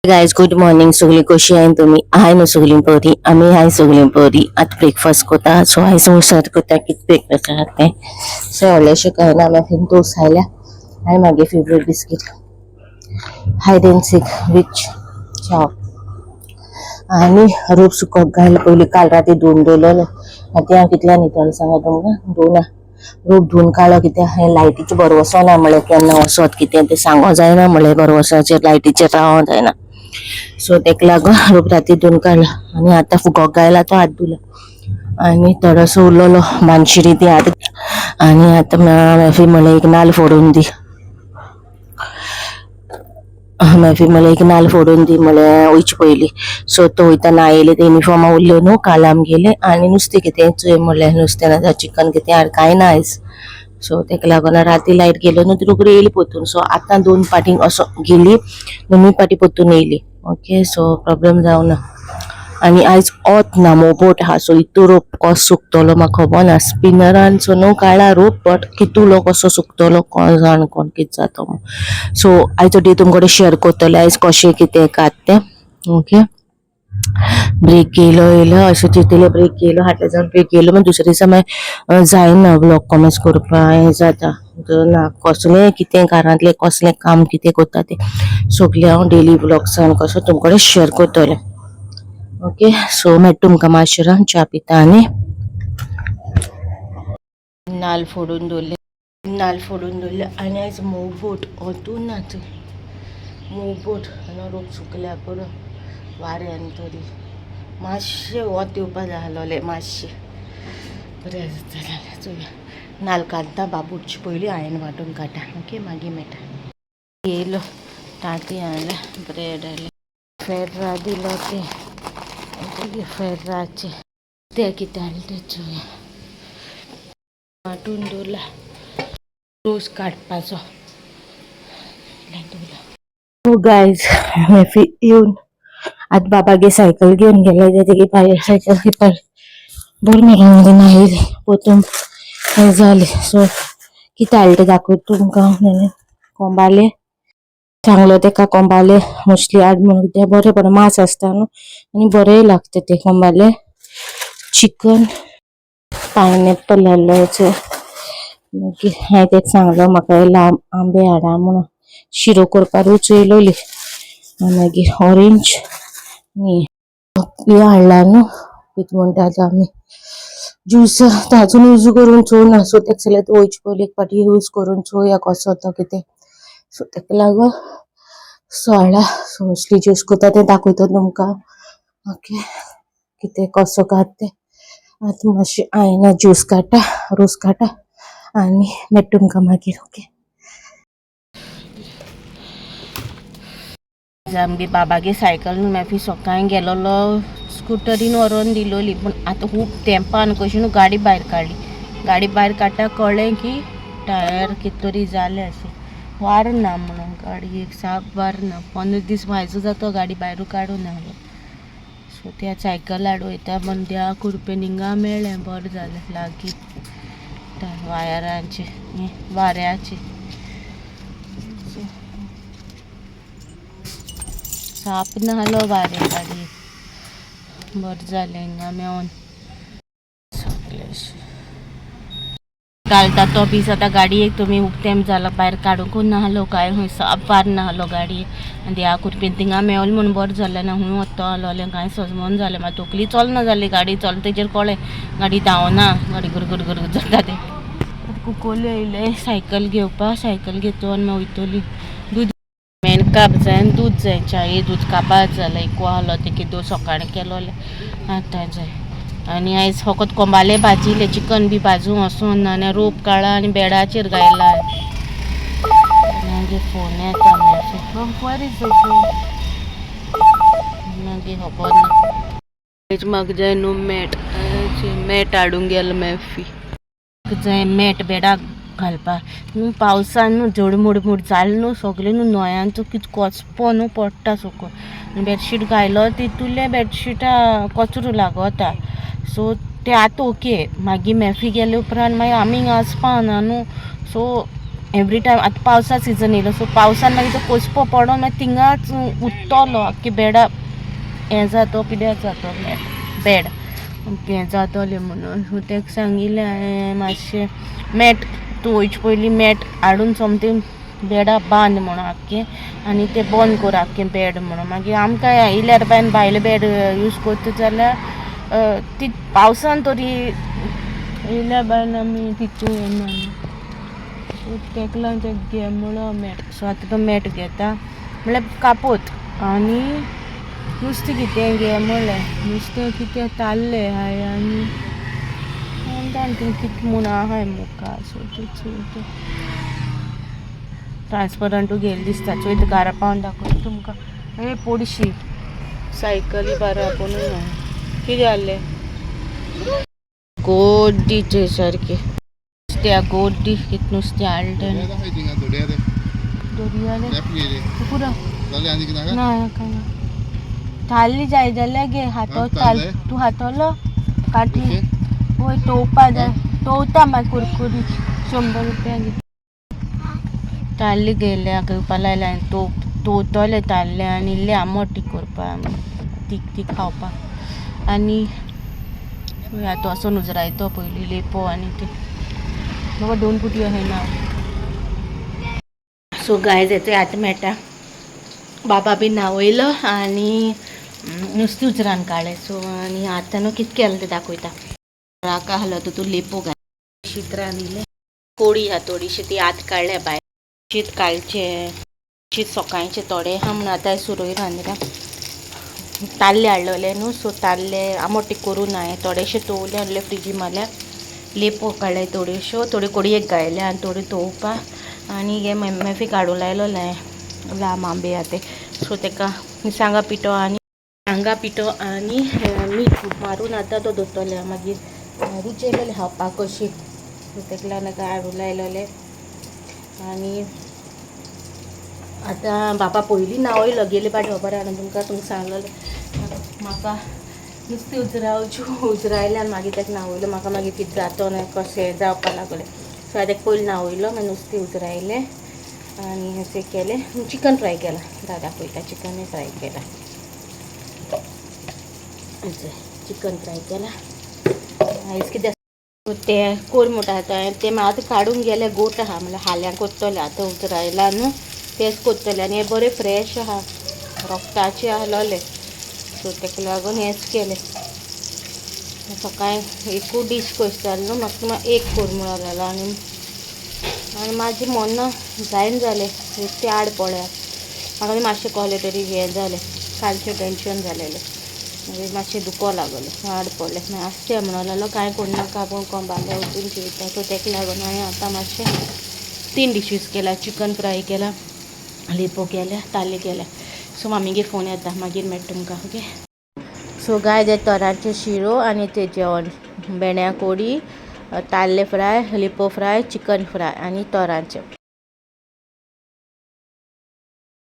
Guys, good morning. सगळी कशी आहे तुम्ही? हाय न्हू सगळीं बरी? आमी हाय सगळीं बरी. आतां ब्रेकफास्ट करता. सो आयज उसर करता कितें ब्रेकफास्ट आहा तें. सो व्हडलेशें कांय ना, आमी दोस खायल्या आनी म्हागे favourite biscuit, Hide and Seek with चाव. आनी रोप सुकोवंक घायलो पयलीं. काल राती धुवन दवरलेलो. आतां हांव कितल्या न्हिदोन सांगा तुमकां? दोना. रोप धुवन काडलो कित्याक हें लायटीचें भरवसो ना. म्हळ्यार केन्ना वचत कितें तें सांगो जायना. म्हळ्यार भरवसाचेर लायटीचेर रावों जायना. सो तेका लागून रोप राती धुवन काडलो आनी आतां फुगोक घायला तो हात धुलो आनी थोडोसो उरलेलो मानशिरी ती आतां. आनी आतां मॅफी म्हणलें एक नाल्ल फोडून दी. मॅफी म्हणलें एक नाल्ल फोडून दी म्हणलें वयचे पयलीं. सो तो वयतना आयले ते युनिफॉर्मा उरल्यो न्हू काल आमगेले. आनी नुस्तें कितें चोय म्हणलें, नुस्तें ना जाल्यार चिकन कितें हाड, कांय ना आयज. सो तेका लागून राती लायट गेलो न्हू, ती रोखडी येयली परतून. सो आतां दोन पाटी असो गेली, दोनूय पाटी परतून येयली. ओके, सो प्रॉब्लेम जावना. आनी आयज ओत ना, मोबोट आहा. सो इतू रोप कसो सुकतलो म्हाका खबर ना. स्पिनरान सो न्हू काडला रोप, बट कितूलो कसो सुकतलो कोण जाण, कोण कितें जातो. सो आयचो डे तुमकडे शेअर करतले, आयज कशें कितें कात तें. ओके, ब्रेक घेयलो, येयलो अशें चिंतलें. ब्रेक घेयलो, हाटले जावन ब्रेक घेयलो. मागीर दुसरे दिसा मागीर जायना ब्लॉग कॉमेंट्स करपाक. हें जाता ना, कसलें कितें घरांतलें कसलें काम कितें करता तें सगळें हांव डेली ब्लॉग्सान कसो तुमकडे शेअर करतलें. ओके, सो मेळटा तुमकां मातशें. च्या पिता आनी नाल्ल फोडून दवरले, नाल्ल फोडून दवरले. आनी आयज मोबोट ओतून ना थंय मोबोट आनी रोप सुकल्या पुरो वाऱ्यान. तरी मातशें वत येवपा जाय आसलोलें, मातशें बरें जाता जाल्यार. चोया, नाल्ल काडटा बाबू उठचे पयलीं हांवें वांटून काडटा. ओके, मागीर मेळटा. येयलो, तांती हाडलें, ब्रेड हाडलें, फेर्रा दिलो तें फेर्राचें तें कितें हाडलें तें चोया. वांटून दवरला, रोस काडपाचो दवरला. हो गायज, मॅफी येवन आतां बाबागे सायकल घेवन गेले. तेगे भायर सायकल घेवपाक बरें मेरेन आयली परतून. हें जालें. सो कितें हाडलें तें दाखयता तुमकां. कोंबाले सांगलो तेका, कोंबाले मोस्टली हाड म्हणून. कित्याक बरें बरें मांस आसता न्हू आनी बरेंय लागता तें कोंबाले. चिकन, पायनएप्पल हाडलें. मागीर हांवें तेका सांगलो म्हाका लांब आंबे हाडा म्हणून, शिरो करपाक रूच येयलोली. मागीर ऑरेंज आनी हें हाडला न्हू, कितें म्हणटा आतां आमी, ज्युसर. तो अजून यूज करून चोवना. सो तेका जाल्यार वयचे पयलीं एक पाटी यूज करून चोवया कसो तो कितें. सो तेका लागून सो हाडला. सो मोस्टली ज्यूस करता तें दाखयता तुमकां. ओके, कितें कसो काडटा तें. आतां मातशें आयना ज्यूस काडटा, रोस काडटा आनी मेळटा तुमकां मागीर. ओके, आमगे बाबागे सायकल न्हू मॅफी सकाळीं गेलोलो स्कुटरीन व्हरोन दिलोली, पूण आतां खूब तेंपान कशी न्हू गाडी भायर काडली. गाडी भायर काडटा कळ्ळें की टायर कितें तरी जालें अशें, वार ना म्हणून गाडयेक साप वार ना. 15 दीस म्हायचो जाता गाडी भायर काडूं ना. सो त्या सायकल हाडूं वयता म्हण त्या कुडपेन हिंगा मेळ्ळें, बरें जालें. लागीं वायरांचे वाऱ्याचे साप नाहलो वारें गाडयेक, बरें जालें हिंगा मेवोन सगळें. घालता तो पीस आतां गाडयेक तुमी उक्तें जाला, भायर काडूंक नाहलो काय खंय, साप वार नाहलो गाडयेक. आनी ह्या कुरपेन थिंगा मेवलें म्हूण बरें जालें ना. खूंय वता आसलोलें कांय सजमोन जालें. मागीर तकली चलना जाली, गाडी चलता तेजेर कळ्ळें गाडी धांवना, गाडी गुर गुर गुर जाता तें. कुकोले येयलें सायकल घेवपाक, सायकल घेतो आनी मागीर वयतली. दूद मेन काप जाय आनी दूद जाय, चाये दूद काबार जालें. एक आहलो तें कितें सकाळीं केलोलें आतां जाय. आनी आयज फकत कोंबाले भाजिल्ले, चिकन बी भाजूंक वचून ना. आनी रोप काडला आनी बेडाचेर घायला. मागीर फोन येता मॅसेज, मागीर खबर ना. म्हाका जाय न्हू मॅट, मॅट हाडूंक गेलो मॅफी. जाय मॅट बेडाक घालपाक न्हू. पावसान न्हू जड मोड जालें न्हू सगळें न्हू, न्हंयांचो कितें कोचपो न्हू पडटा सकयल. आनी बेडशीट घायलो तितूलें बेडशिटा कचरो लागता. सो ते आतां ओके, मागीर मॅफी गेले उपरांत मागीर आमी हिंगा वचपा ना न्हू. सो एवरी टायम आतां पावसा सिजन येयलो, सो पावसान मागीर तो कोसपो पडोन मागीर थिंगाच उत्तलो आख्खे बेडा हें जातो, पिड्यार जातो बेड हें जातोलें म्हणून. सो ताका सांगिल्लें हांवें मातशें मॅट तूं वयचे पयलीं मॅट हाडून सोमतें बेडा बांद म्हणून आख्खें आनी तें बंद कर आख्खें बेड म्हणून. मागीर आमकां येयल्यार बायन भायले बेड यूज करता जाल्यार ती पावसान तरी येयल्या बायन आमी तितू येना. सो ताका लागून तें घे म्हणलो मॅट. सो आतां तो मॅट घेता म्हणल्यार कापोत आनी नुस्तें कितें घे म्हणलें. नुस्तें कितें ताल्ले आहाय आनी आनी कितें म्हूण आहाय मुखार. सो तें चोयता ट्रांसपरंटू घेयलें दिसता. चोयता घरा पावन दाखयता तुमकां. हे पोडशी सायकली बारा पणूय ना कितें जालें गोड्डी थंय सारकी नुस्त्या गोड्डी कितें नुस्तें हाडलें दर्याले पुरो ना काय ना ताल्ली जाय जाल्यार घे हातो ताल तूं हातलो काठी वय तोवपा जाय तोवता मागीर कुरकुरी 100 रुपया घे. ताल्ले गेले घेवपा लायले आनी तोवतले ताल्ले आनी इल्ले आमट करपा तीख तीख खावपाक. आनी आतां वचोन उजरायतो पयलीं लेपो आनी ते बाबा 2 पुटी आहाय ना. सो गायज येतोय आतां मेळटा. बाबा बी न्हांवयलो आनी नुस्तें उजरान काडलें. सो आनी आतां न्हू कितें केलें तें दाखयता. राका आहलो तितून लेपो घाल शीत रांदिल्लें कोळी आहा थोडीशी ती आत काडल्या भायर. शीत कालचें शीत सकाळचें थोडें आहा म्हणून आतां सुरय रांदला. ताल्ले हाडलेले न्हू, सो ताल्ले आमोटी करूं ना हांवें थोडेशे तोवले आहले फ्रिजी मारल्या. लेपो काडले थोड्योश्यो, थोड्यो कोडयेक घायल्या आनी थोड्यो तोवपा. आनी हे मेफीक हाडूं लायलोलें हांवें लांब आंबे आहा ते. सो ताका मिरसांगा पिठो आनी मिरसांगा पिठो आनी मीठ मारून आतां तो दवरतलें. मागीर रूच येयलेली खावपाक कशी. सो ताका लागून ताका हाडूं लायलोलें. आनी आतां बाबा पयलीं न्हांवयलो गेले फावटी खबर आहा तुमकां तुमकां सांगलेलें म्हाका नुस्तें उजरावच्यो उजरायलें आनी मागीर ताका न्हांवयलो. म्हाका मागीर कितें जातो न्हय कशें जावपाक लागलें. सो हांवें ताका पयलीं न्हांवयलो मागीर नुस्तें उजरायलें आनी हें केलें. चिकन फ्राय केलां दाखयता. चिकनूय फ्राय केलां, चिकन फ्राय केलां. आयज कितें तें कोरमुट आहा तें आतां काडून गेलें गोट आहा म्हणल्यार हाल्यां कोत्तलें आतां उजरायलां न्हू तेंच कोत्तलें. आनी हें बरें फ्रेश आहा रोगताचें आहलोलें. सो ताका लागून हेंच केलें. सकाळीं एकूय डीश कशी जाली न्हू म्हाका एक कोरमुळ जालो. आनी आनी म्हाजें मन जायना जालें नुस्तें आड पळया म्हाका मातशें कहलें तरी हें जालें कालचें टेंशन जालेलें मागीर मातशें दुखो लागलें आड पडलें. मागीर आसचें म्हणून लागलो कांय करूं नाका आपूण कोंबाले वचून जेयता. सो ताका लागून हांवें आतां मातशें 3 डिशीज केल्या. चिकन फ्राय केला, लेपो केल्या, ताल्ले केल्या. सो मामीगेर फोन येता मागीर मेळटा तुमकां. ओके सो गायज हे तोरांचें शिरो आनी तें जेवण भेंड्या कोडी, ताल्ले फ्राय, लेपो फ्राय, चिकन फ्राय आनी तोरांचें.